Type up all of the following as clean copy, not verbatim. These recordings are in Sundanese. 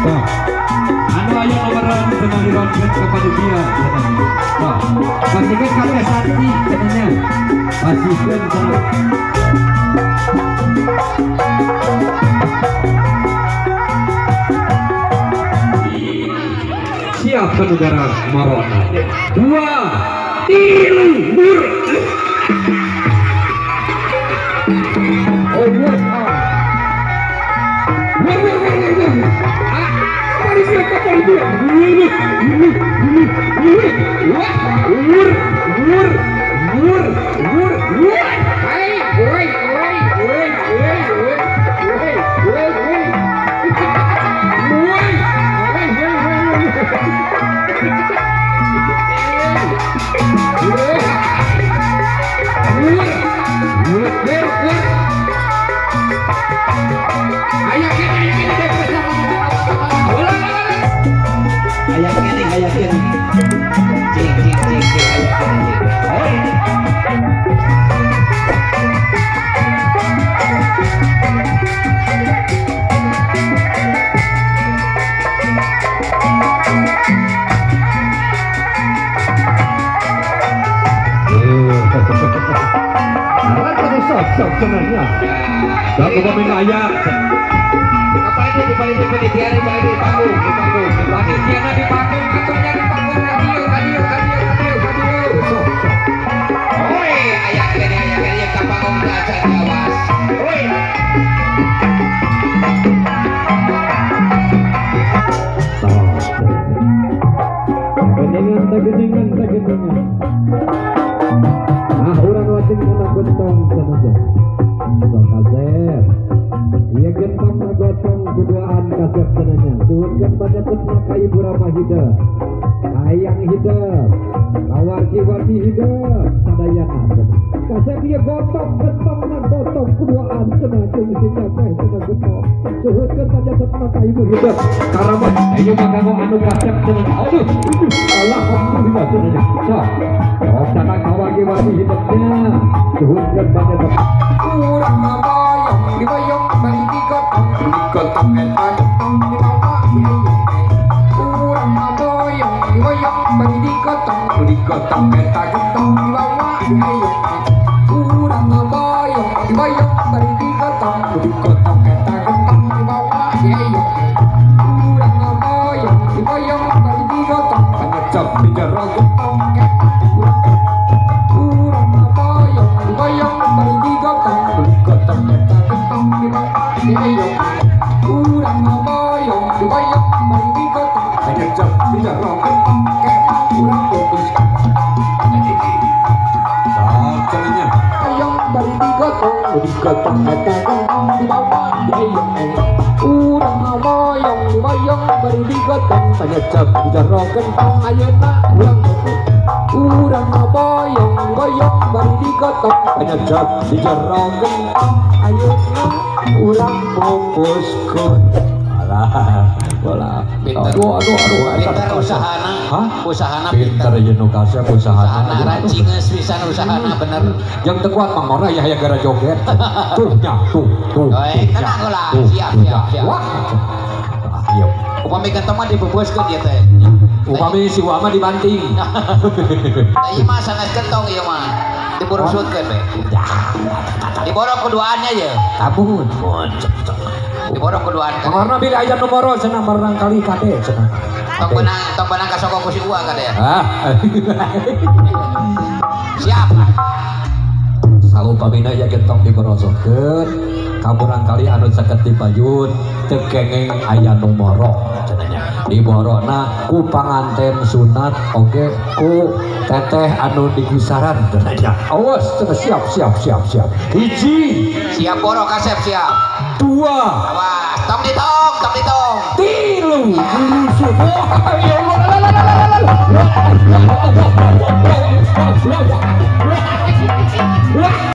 Tuh. Anu ayo nomoran cenah dironkeun ka panitia cenah. Tuh. Pasikeun ka Teh Santi cenahnya. Pasikeun cenah. Siap ke negara Marona. 2 3 mur. Oh, buat ah. Wur wur wur wur. Ah, wur wur wur wur wur. Hai, woi woi woi woi woi woi woi woi. Woi, woi woi woi. Wur wur wur. Ayo kene, cing cing cing cing, ayo kene. Sok cenahnya. Da upami aya. Apa itu di panitia di panggung, di panggung. Panitiana di panggung, atunya di panggung kadieu kadieu kadieu kadieu kadieu. Sok sok. Oi, aya kene ka panggung acan diawas. Oi. Tageningan tageningan tageningan. Ah, urang lajeng kana gentong cenah. Sok kasep. Ieu gentong gotong kuduaan kasep cenahnya. Suhunkeun panyetetna ka Ibu Rama hideung. Hayang hideung. Kawargi-wargi hideung sadayana cenah. Kasep ieu gotong gentongna gotong kuduaan cenah jeung si teteh cenah gentong. Suhunkeun panyetetna ka Ibu hideung. Karama ieu mah kanggo anu kasep cenah. Aduh, alhamdulillah cenah. Sok. Sok cenah kawargi-wargi hideungnya. Suhunkeun panyetetna urang ngaboyong diboyong bari digotong digotong eta gentong dibawa urang ngaboyong diboyong bari digotong digotong eta gentong dibawa urang ngaboyong diboyong bari digotong digotong eta gentong dibawa urang ngaboyong diboyong bari digotong panyecep di jero gentong urang ngaboyong diboyong bari digotong digotong eta gentong dibawa urang ngaboyong diboyong bari digotong panyecep di jero gentong urang fokus. Sok cenahnya. Ayong bari digotong digotong eta gentong dibawa urang ngaboyong diboyong bari digotong panyecep di jero gentong ayeuna urang fokus. Urang ngaboyong diboyong bari digotong panyecep di jero gentong ayeuna urang fokuskeun. Alah, bola. Aduh aduh aduh, pinter usahana. Hah? Usahana pinter ieu nu kasep usahana. Rancingeus pisan usahana bener. Yang teu kuat mah ngora ya gara joget. Tuh nya, tuh tuh. Tenang heula, siap siap siap. Wah. Ayo. Upami gentong mah dibebeuskeun ieu teh. Upami si Wa mah dibanting. Tah ieu mah sanes gentong ieu mah. Diburusutkeun we. Diborong kuduaannya ye. Tabun. Diborong kuduaan. Mangorna bilih aya nu moro cenah barang kali kade cenah. Tong benang kasoko ku si Uwa kade. Ah. Siap. Saupamina ya gentong diborosotkeun, kaburang kali anu caket di payun teu kengeng aya nu moro cenah nya. Diborona ku panganten sunat oge ku teteh anu digusaran cenah nya. Awas cenah siap siap siap siap. Hiji. Siap boro kasep siap. 2. Awas, tong ditong, tong ditong. 3. Gurusut. Wah, ya Allah. Wah.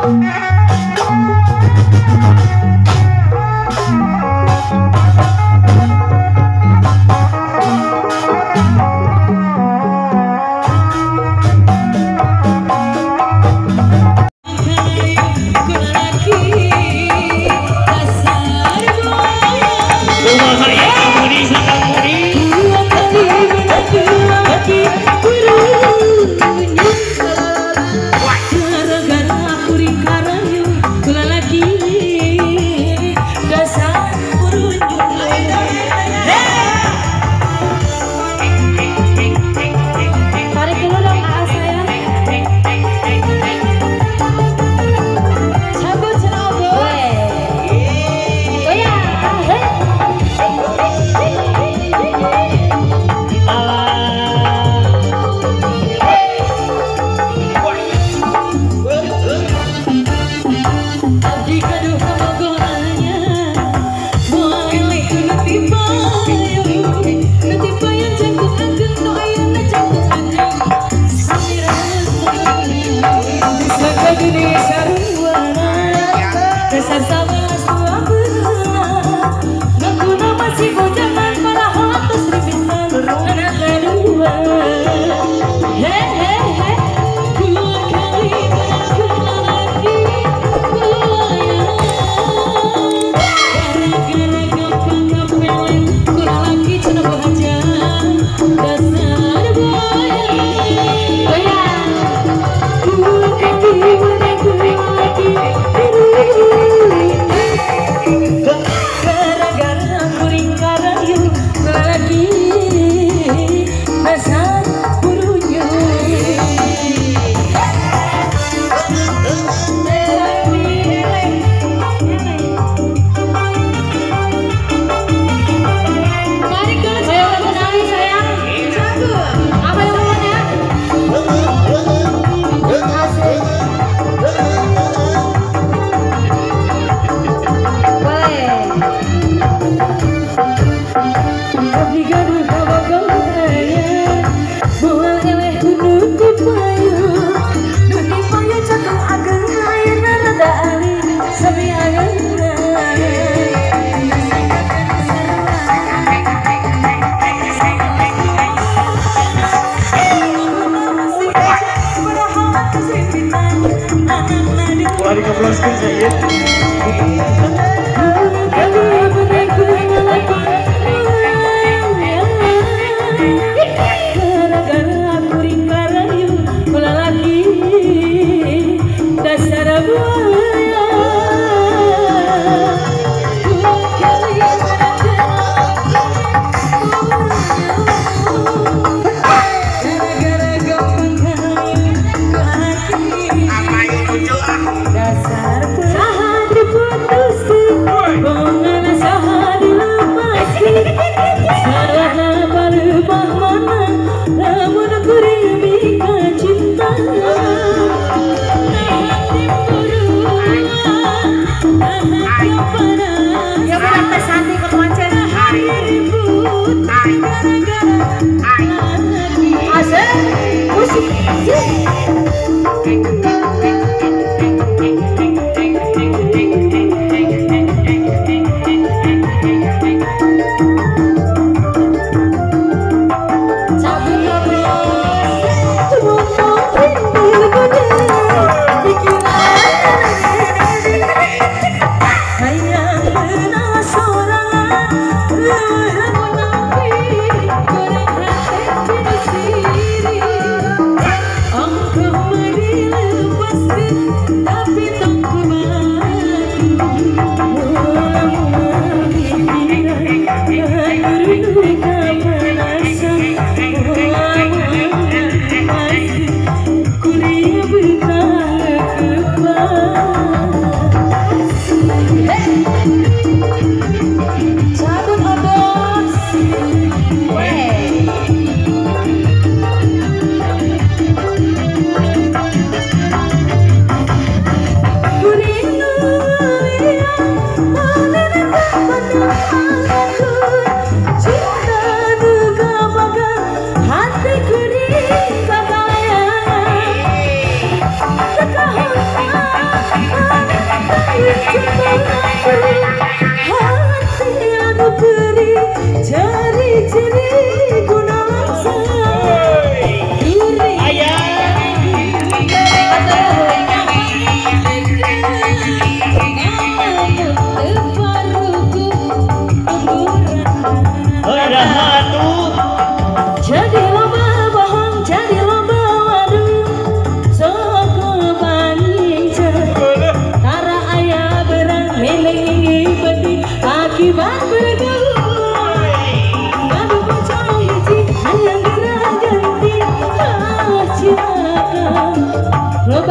Oh.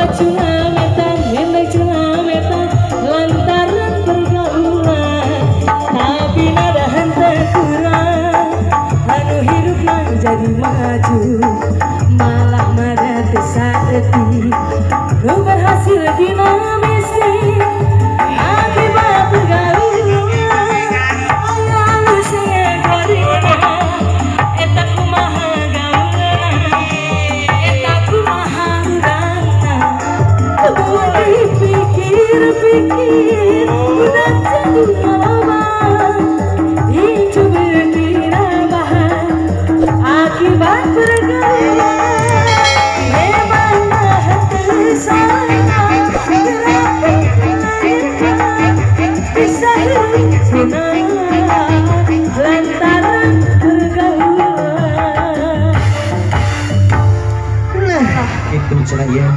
Loba culametan, ngendek culametan lantaran pergaulan. Tapi nada henteu kurang, anu hirup mah jadi maju, malah mada teu saeutik. Nu berhasil dina miskin akibat pergaulan. Aya alusnya gorina, eta kumaha gaulna, eta kumaha urangna. Buat dipikir-pikir udah jadi loba, dicubit dina bahan akibat pergaulan. Memang henteu salah, bisa hirup senang lantaran pergaulan. Nah, itu cenah ieu.